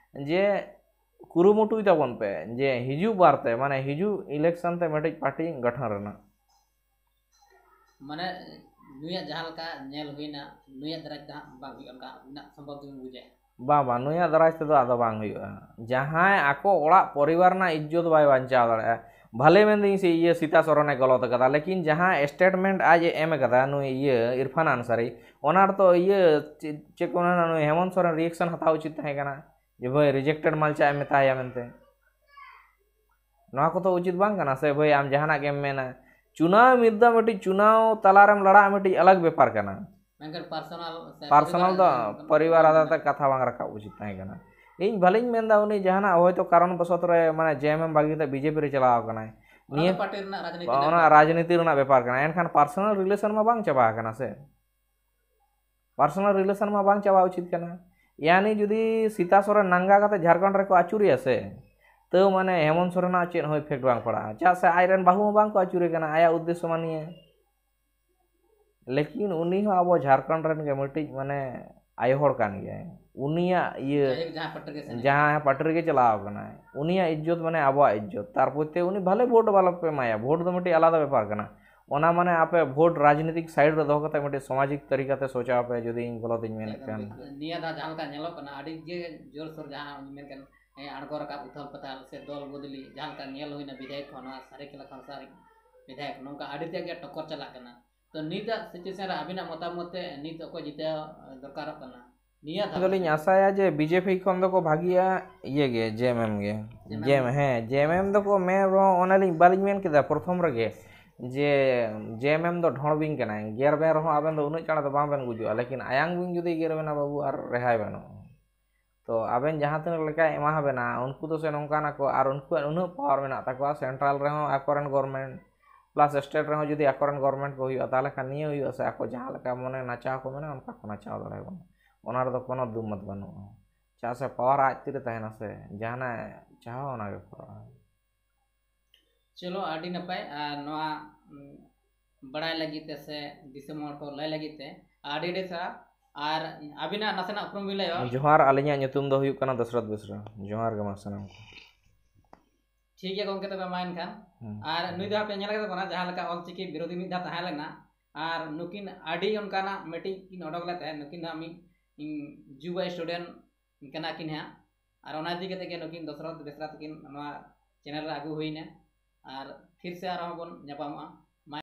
ᱡᱮ ᱠᱩᱨᱩᱢᱩᱴᱩᱭ ᱛᱟᱵᱚᱱ ᱯᱮ ᱡᱮ ᱦᱤᱡᱩᱜ ᱵᱟᱨ ᱛᱮ, ᱢᱟᱱᱮ ᱦᱤᱡᱩᱜ ᱤᱞᱮᱠᱥᱚᱱ ᱛᱮ ᱢᱤᱫᱴᱤᱡ ᱯᱟᱨᱴᱤ ᱜᱚᱴᱷᱚᱱ ᱨᱮᱱᱟᱜ᱾ ᱢᱟᱱᱮ ᱱᱩᱭᱟᱜ ᱡᱟᱦᱟᱸ ᱞᱮᱠᱟ ᱧᱮᱞ ᱦᱩᱭᱱᱟ, ᱱᱩᱭᱟᱜ ᱫᱟᱨᱟᱭ ᱛᱮ ᱦᱟᱸᱜ ᱵᱟᱝ ᱦᱩᱭᱩᱜᱼᱟ, ᱚᱱᱠᱟ ᱢᱮᱱᱟᱜ ᱥᱚᱢᱵᱷᱚᱵ ᱫᱚᱵᱤᱱ ᱵᱩᱡᱟ? ᱵᱟᱝ, ᱵᱟᱝ, ᱱᱩᱭᱟᱜ ᱫᱟᱨᱟᱭ ᱛᱮᱫᱚ ᱟᱫᱚ ᱵᱟᱝ ᱦᱩᱭᱩᱜᱼᱟ᱾ ᱡᱟᱦᱟᱸᱭ ᱟᱠᱚ ᱚᱲᱟᱜ ᱯᱚᱨᱤᱵᱟᱨ ᱨᱮᱱᱟᱜ ᱤᱡᱽᱡᱚᱛ ᱵᱟᱭ ᱵᱟᱧᱪᱟᱣ ᱫᱟᱲᱮᱭᱟᱜᱼᱟ, ᱵᱷᱟᱞᱮ ᱢᱮᱱᱫᱟᱹᱧ ᱥᱮ ᱤᱭᱟᱹ ᱥᱤᱛᱟ ᱥᱚᱨᱚᱱᱮ ᱜᱚᱞᱚᱛ ᱟᱠᱟᱫᱟ, ᱞᱮᱠᱤᱱ ᱡᱟᱦᱟᱸ ᱥᱴᱮᱴᱢᱮᱱᱴ ᱟᱡ ᱮ ᱮᱢ ᱟᱠᱟᱫᱟ ᱱᱩᱭ ᱤᱭᱟᱹ ᱤᱨᱯᱷᱟᱱ ᱟᱱᱥᱟᱨᱤ, ᱚᱱᱟ ᱨᱮᱫᱚ ᱤᱭᱟᱹ ᱪᱮᱫ, ᱪᱮᱫ ᱠᱚ ᱢᱮᱱᱟ, ᱱᱩᱭ ᱦᱮᱢᱚᱱᱛ ᱥᱚᱨᱮᱱ ᱨᱤᱭᱮᱠᱥᱚᱱ ᱦᱟᱛᱟᱣ ᱩᱪᱤᱛ ᱛᱟᱦᱮᱸ ᱠᱟᱱᱟ ᱡᱮ ᱵᱷᱟᱹᱭ ᱨᱤᱡᱮᱠᱴᱮᱰ ᱢᱟᱞᱪᱟ ᱮᱢ ᱢᱮᱛᱟᱭᱟ ᱢᱮᱱᱛᱮ᱾ ᱱᱚᱣᱟ ᱠᱚᱫᱚ ᱩᱪᱤᱛ ᱵᱟᱝ ᱠᱟᱱᱟ ᱥᱮ ᱵᱷᱟᱹᱭ? ᱟᱢ ᱡᱟᱦᱟᱱᱟᱜ ᱜᱮᱢ ᱢᱮᱱᱟ, ᱪᱩᱱᱟᱣ ᱢᱤᱫ ᱫᱚ ᱢᱤᱫᱴᱤᱡ ᱪᱩᱱᱟᱣ ᱛᱟᱞᱟᱨᱮᱢ ᱞᱟᱲᱟᱜ ᱢᱤᱫᱴᱤᱡ ᱟᱞᱟᱜᱽ ᱵᱮᱯᱟᱨ ᱠᱟᱱᱟ᱾ ᱢᱮᱱᱠᱷᱟᱱ ᱯᱟᱨᱥᱚᱱᱟᱞ ᱥᱮ ᱯᱟᱨᱥᱚᱱᱟᱞ ᱫᱚ ᱯᱚᱨᱤᱵᱟᱨ ᱟᱫᱷᱟᱨ ᱛᱮ ᱠᱟᱛᱷᱟ ᱵᱟᱝ ᱨᱟᱠᱟᱵ ᱩᱪᱤᱛ ᱛᱟᱦᱮᱸ ᱠᱟᱱᱟ᱾ ᱤᱧ ᱵᱷᱟᱞᱤᱧ ᱢᱮᱱᱫᱟ ᱩᱱᱤ ᱡᱟᱦᱟᱱᱟᱜ ᱦᱚᱭᱛᱳ ᱠᱟᱨᱚᱱ ᱵᱚᱥᱚᱛ ᱨᱮ ᱢᱟᱱᱮ ᱡᱮ ᱮᱢ ᱮᱢ ᱵᱟᱹᱜᱤ ᱠᱟᱛᱮ ᱵᱤᱡᱮᱯᱤ ᱨᱮ ᱪᱟᱞᱟᱣ ᱟᱠᱟᱱᱟᱭ᱾ ᱚᱱᱟ ᱫᱚ ᱱᱤᱭᱟᱹ ᱯᱟᱨᱴᱤ ᱨᱮᱱᱟᱜ ᱨᱟᱡᱽᱱᱤᱛᱤ ᱚᱱᱟ ᱵᱮᱯᱟᱨ᱾ ᱨᱟᱡᱽᱱᱤᱛᱤ ᱨᱮᱱᱟᱜ ᱵᱮᱯᱟᱨ ᱠᱟᱱᱟ᱾ ᱮᱱᱠᱷᱟᱱ ᱯᱟᱨᱥᱚᱱᱟᱞ ᱨᱤᱞᱮᱥᱚᱱ ᱢᱟ ᱵᱟᱝ ᱪᱟᱵᱟ ᱟᱠᱟᱱᱟ ᱥᱮ᱾ ᱯᱟᱨᱥᱚᱱᱟᱞ ᱨᱤᱞᱮᱥᱚᱱ ᱢᱟ ᱵᱟᱝ ᱪᱟᱵᱟ ᱩᱪᱤᱛ ᱠᱟᱱᱟ᱾ ᱭᱟᱱᱤ ᱡᱩᱫᱤ ᱥᱤᱛᱟ ᱥᱚᱨᱮᱱ ᱱᱟᱝᱜᱟ ᱠᱟᱛᱮ ᱡᱷᱟᱲᱠᱷᱚᱸᱰ ᱨᱮᱠᱚ ᱟᱹᱪᱩᱨᱮᱭᱟ ᱥᱮ, ᱛᱟᱹᱣ ᱢᱟᱱᱮ ᱦᱮᱢᱚᱱᱛ ᱥᱚᱨᱮᱱᱟᱜ ᱪᱮᱫ ᱦᱚᱸ ᱤᱯᱷᱮᱠᱴ ᱵᱟᱝ ᱯᱟᱲᱟᱜᱼᱟ᱾ ᱪᱮᱫᱟᱜ ᱥᱮ ᱟᱡ ᱨᱮᱱ ᱵᱟᱹᱦᱩ ᱦᱚᱸ ᱵᱟᱝ ᱠᱚ ᱟᱹᱪᱩᱨᱮ ᱠᱟᱱᱟ ᱟᱭᱟᱜ ᱩᱫᱽᱫᱮᱥᱥᱚ ᱢᱟ ᱱᱤᱭᱟᱹ᱾ ᱞᱮᱠᱤᱱ ᱩᱱᱤ ᱦᱚᱸ ᱟᱵᱚ ᱡᱷᱟᱲᱠᱷᱚᱸᱰ ᱨᱮᱱ ᱜᱮ ᱢᱤᱫᱴᱤᱡ ᱢᱟᱱᱮ ᱟᱭᱳ ᱦᱚᱲ ᱠᱟᱱ ᱜᱮᱭᱟᱭ᱾ ᱩᱱᱤᱭᱟᱜ ᱤᱭᱟᱹ ᱡᱟᱦᱟᱸ ᱯᱟᱹᱴᱤ ᱨᱮᱜᱮ ᱥᱮᱱ ᱡᱟᱦᱟᱸ ᱯᱟᱹᱴᱤ ᱨᱮᱜᱮ ᱪᱟᱞᱟᱣ ᱠᱟᱱᱟᱭ, ᱩᱱᱤᱭᱟᱜ ᱤᱡᱽᱡᱚᱛ ᱢᱟᱱᱮ ᱟᱵᱚᱣᱟᱜ ᱤᱡᱽᱡᱚᱛ᱾ ᱛᱟᱨ ᱯᱚᱨᱛᱮ ᱩᱱᱤ ᱵᱷᱟᱞᱮ ᱵᱷᱳᱴ ᱵᱟᱞᱚ ᱯᱮ ᱮᱢᱟᱭᱟ, ᱵᱷᱳᱴ ᱫᱚ ᱢᱤᱫᱴᱤᱡ ᱟᱞᱟᱫᱟ ᱵᱮᱯᱟᱨ ᱠᱟᱱᱟ᱾ ᱚᱱᱟ ᱢᱟᱱᱮ ᱟᱯᱮ ᱵᱷᱳᱴ ᱨᱟᱡᱽᱱᱤᱛᱤᱠ ᱥᱟᱭᱤᱰ ᱨᱮ ᱫᱚᱦᱚ ᱠᱟᱛᱮ ᱢᱤᱫᱴᱤᱡ ᱥᱟᱢᱟᱡᱤᱠ ᱛᱟᱹᱨᱤᱠᱟ ᱛᱮ ᱥᱚᱪᱟᱣ ᱯᱮ, ᱡᱩᱫᱤ ᱤᱧ ᱜᱚᱞᱚᱛ ᱤᱧ ᱢᱮᱱᱮᱫ ᱠᱷᱟᱱ᱾ ᱱᱤᱭᱟᱹ ᱫᱷᱟᱣ ᱡᱟᱦᱟᱸ ᱞᱮᱠᱟ ᱧᱮᱞᱚᱜ ᱠᱟᱱᱟ, ᱟᱹᱰᱤ ᱜᱮ ᱡᱳᱨᱥᱳᱨ ᱡᱟᱦᱟᱸ ᱢᱮᱱ ᱠᱟᱱ, ᱦᱮᱸ, ᱟᱬᱜᱚ ᱨᱟᱠᱟᱵ ᱩᱛᱷᱟᱞ ᱯᱟᱛᱷᱟᱞ ᱥᱮ ᱫᱚᱞ ᱵᱚᱫᱞᱤ ᱡᱟᱦᱟᱸ ᱞᱮᱠᱟ ᱧᱮᱞ ᱦᱩᱭᱱᱟ, ᱵᱤᱫᱷᱟᱭᱚᱠ ᱠᱷᱚᱱ ᱱᱚᱣᱟ ᱥᱟᱹᱨᱟᱹᱭᱠᱮᱞᱟ ᱠᱷᱚᱱ ᱥᱟᱨ ᱵᱤᱫᱷᱟᱭᱚᱠ ᱱᱚᱝᱠᱟ ᱟᱹᱰᱤ ᱛᱮᱫ ᱜᱮ ᱴᱚᱠᱚᱨ ᱪᱟᱞᱟᱜ ᱠᱟᱱᱟ᱾ ᱛᱚ ᱱᱤᱛᱟᱜ ᱥᱤᱪᱩᱭᱮᱥᱚᱱ ᱨᱮ ᱟᱹᱵᱤᱱᱟᱜ ᱢᱚᱛᱟᱢᱚᱛ ᱛᱮ ᱱᱤᱛ ᱚᱠᱚᱭ ᱡᱤᱛᱟᱹᱣ ᱫᱚᱨᱠᱟᱨᱚᱜ ᱠᱟᱱᱟ ᱱᱤᱭᱟᱹ ᱤᱧ ᱫᱷᱟᱣ? ᱫᱚᱞᱤᱧ ᱟᱥᱟᱭᱟ ᱡᱮ ᱵᱤᱡᱮᱯᱤ ᱠᱷᱚᱱ ᱫᱚᱠᱚ ᱵᱷᱟᱹᱜᱤᱭᱟ ᱤᱭᱟᱹ ᱜᱮ, ᱡᱮ ᱮᱢ ᱮᱢ ᱜᱮ᱾ ᱡᱮ ᱮᱢ ᱮᱢ? ᱡᱮ ᱮᱢ, ᱦᱮᱸ, ᱡᱮ ᱮᱢ ᱮᱢ ᱫᱚᱠᱚ ᱢᱮᱱ ᱨᱮᱦᱚᱸ ᱚᱱᱮᱞᱤᱧ ᱵᱟᱹᱞᱤᱧ ᱢᱮᱱ ᱠᱮᱫᱟ ᱯᱨᱚᱛᱷᱚᱢ ᱨᱮᱜᱮ ᱡᱮ ᱡᱮ ᱮᱢ ᱮᱢ ᱫᱚ ᱰᱷᱚᱸᱲ ᱵᱤᱧ ᱠᱟᱱᱟᱭ, ᱜᱮᱨ ᱵᱮᱱ ᱨᱮᱦᱚᱸ ᱟᱵᱮᱱ ᱫᱚ ᱩᱱᱟᱹᱜ ᱪᱟᱬ ᱫᱚ ᱵᱟᱝ ᱵᱮᱱ ᱜᱩᱡᱩᱜᱼᱟ, ᱞᱮᱠᱤᱱ ᱟᱭᱟᱝ ᱵᱤᱧ ᱡᱩᱫᱤ ᱜᱮᱨ ᱵᱮᱱᱟ ᱵᱟᱹᱵᱩ, ᱟᱨ ᱨᱮᱦᱟᱭ ᱵᱟᱹᱱᱩᱜᱼᱟ᱾ ᱛᱚ ᱟᱵᱮᱱ ᱡᱟᱦᱟᱸ ᱛᱤᱱᱟᱹᱜ ᱞᱮᱠᱟᱭ ᱮᱢᱟ ᱵᱮᱱᱟ, ᱩᱱᱠᱩ ᱫᱚ ᱥᱮ ᱱᱚᱝᱠᱟᱱᱟ ᱠᱚ, ᱟᱨ ᱩᱱᱠᱩᱣᱟᱜ ᱩᱱᱟᱹᱜ ᱯᱟᱣᱟᱨ ᱢᱮᱱᱟᱜ ᱛᱟᱠᱚᱣᱟ, ᱥᱮᱱᱴᱨᱟᱞ ᱨᱮᱦᱚᱸ ᱟᱠᱚᱨᱮᱱ ᱜᱚᱨᱢᱮᱱᱴ ᱯᱞᱟᱥ ᱥᱴᱮᱴ ᱨᱮᱦᱚᱸ ᱡᱩᱫᱤ ᱟᱠᱚᱨᱮᱱ ᱜᱚᱨᱢᱮᱱᱴ ᱠᱚ ᱦᱩᱭᱩᱜᱼᱟ, ᱛᱟᱦᱚᱞᱮ ᱠᱷᱟᱱ ᱱᱤᱭᱟᱹ ᱦᱩᱭᱩᱜᱼᱟ ᱥᱮ ᱟᱠᱚ ᱡᱟᱦᱟᱸ ᱞᱮᱠᱟ ᱢᱚᱱᱮ ᱱᱟᱪᱟᱣ ᱠᱚ ᱢᱮᱱᱟ, ᱚᱱᱠᱟ ᱠᱚ ᱱᱟᱪᱟᱣ ᱫᱟᱲᱮᱭᱟᱵᱚᱱᱟ᱾ ᱚᱱᱟ ᱨᱮᱫᱚ ᱠᱳᱱᱳ ᱫᱩᱢᱟᱹᱛ ᱵᱟᱹᱱᱩᱜᱼᱟ᱾ ᱪᱮᱫᱟᱜ ᱥᱮ ᱯᱟᱣᱟᱨ ᱟᱡ ᱛᱤᱨᱮ ᱛᱟᱦᱮᱱᱟ ᱥᱮ, ᱡᱟᱦᱟᱱᱟᱜ ᱪᱟᱦᱟᱣᱟ ᱚᱱᱟᱜᱮ ᱠᱚᱨᱟᱣᱟ᱾ ᱪᱚᱞᱚ, ᱟᱹᱰᱤ ᱱᱟᱯᱟᱭ᱾ ᱟᱨ ᱱᱚᱣᱟ, ᱩᱢ, ᱵᱟᱲᱟᱭ ᱞᱟᱹᱜᱤᱫ ᱛᱮ ᱥᱮ ᱫᱤᱥᱚᱢ ᱦᱚᱲ ᱠᱚ ᱞᱟᱹᱭ ᱞᱟᱹᱜᱤᱫ ᱛᱮ ᱟᱹᱰᱤ ᱟᱹᱰᱤ ᱥᱟᱨᱦᱟᱣ᱾ ᱟᱨ ᱟᱹᱵᱤᱱᱟᱜ ᱱᱟᱥᱮᱱᱟᱜ ᱩᱯᱨᱩᱢ ᱵᱤᱱ ᱞᱟᱹᱭᱟ? ᱡᱚᱦᱟᱨ, ᱟᱹᱞᱤᱧᱟᱜ ᱧᱩᱛᱩᱢ ᱫᱚ ᱦᱩᱭᱩᱜ ᱠᱟᱱᱟ ᱫᱚᱥᱨᱚᱛᱷ ᱵᱮᱥᱨᱟ᱾ ᱡᱚᱦᱟᱨ ᱜᱮ ᱢᱟ ᱥᱟᱱᱟᱢ ᱠᱚ᱾ ᱴᱷᱤᱠ ᱜᱮᱭᱟ ᱜᱚᱢᱠᱮ, ᱛᱚᱵᱮ ᱢᱟ ᱮᱱᱠᱷᱟᱱ᱾ ᱦᱩᱸ᱾ ᱟᱨ ᱱᱩᱭ ᱫᱚ ᱦᱟᱯᱮ ᱧᱮᱞ ᱠᱟᱫᱟ ᱵᱚᱱᱟ, ᱡᱟᱦᱟᱸ ᱞᱮᱠᱟ ᱚᱞᱪᱤᱠᱤ ᱵᱤᱨᱳᱫᱷᱤ ᱢᱤᱫ ᱫᱷᱟᱣ ᱛᱟᱦᱮᱸ ᱞᱮᱱᱟ, ᱟᱨ ᱱᱩᱠᱤᱱ ᱟᱹᱰᱤ ᱚᱱᱠᱟᱱᱟᱜ ᱢᱤᱫᱴᱤᱡ ᱠᱤᱱ ᱚᱰᱚᱠ ᱞᱮᱫ ᱛᱟᱦᱮᱸᱫ, ᱱᱩᱠᱤᱱ ᱫᱚ ᱢᱤᱫ, ᱩᱸ, ᱡᱩᱵᱟ ᱥᱴᱩᱰᱮᱱᱴ ᱠᱟᱱᱟ ᱠᱤᱱ ᱦᱟᱸᱜ᱾ ᱟᱨ ᱚᱱᱟ ᱤᱫᱤ ᱠᱟᱛᱮ ᱜᱮ ᱱᱩᱠᱤᱱ ᱫᱚᱥᱨᱚᱛᱷ ᱵᱮᱥᱨᱟ ᱛᱟᱹᱠᱤᱱ ᱱᱚᱣᱟ ᱪᱮᱱᱮᱞ ᱨᱮ ᱟᱹᱜᱩ ᱦᱩᱭᱱᱟ᱾ ᱟᱨ ᱯᱷᱤᱨ ᱥᱮ ᱟᱨᱦᱚᱸ ᱵᱚᱱ ᱧᱟᱯᱟᱢᱚᱜᱼᱟ᱾